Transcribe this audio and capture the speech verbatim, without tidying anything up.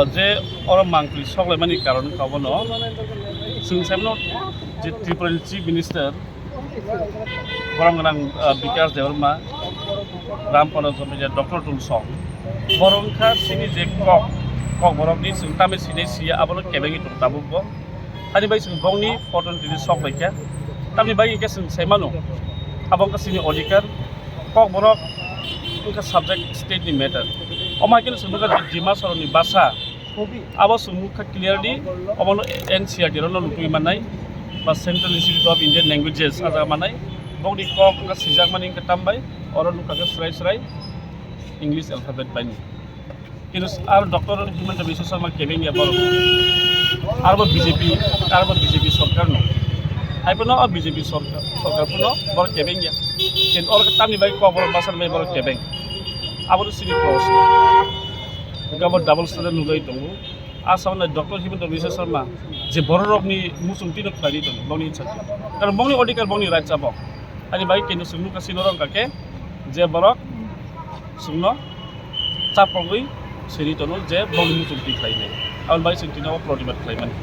Je oro mangpili soklaimani karon wngkha obono chwng saimano je Tripura ni Chief Minister borom gwnang, ah, Bikash Debbarma, Ram Panath Jamatia, Doctor Tulsong, borok wngkha chini je kok, kok borokni chwng tamni sinai siya abono kebengwi tong tabukbo. Ani bai chwng bongni photo tini sok laikha. Tamni bai hwnkhe chwng saimano abo wngkha chini odhikar, kok borok wngkha subject state ni matter. Omo hai kheno chwng nukha je Dima Soroni basa abo chwng nukha clearly, obono N C E R T rono lutui mannai ba Central Institute of Indian Languages aja mannai. Bongni kok wngkha swijakmani wngkha tambai, oro nukha khe srai srai English alphabet baino. Kintu ar Doctor Himanta Biswa Sarma kebengya borok. Arbo B J P, arbo B J P sorkar no. Hai pono o B J P sorkar, sorkar pono borok kebengya. Kintu oro tamni bai kok borok basa bai borok kebeng. Abo to sini cross. Gabo double standard nugwi tongo. A samna Doctor Himanta Biswa Sarma je borok rokni muchung tino khlai tongo, bongni insa. Karon bongni odhikar, bongni right chabok. Ani bai kintu sunu kasi norok kake je borok sungno chapogwi siri tono je bongni muchung twi khlainai. Aboni bai chwng tino protibad khlaimani.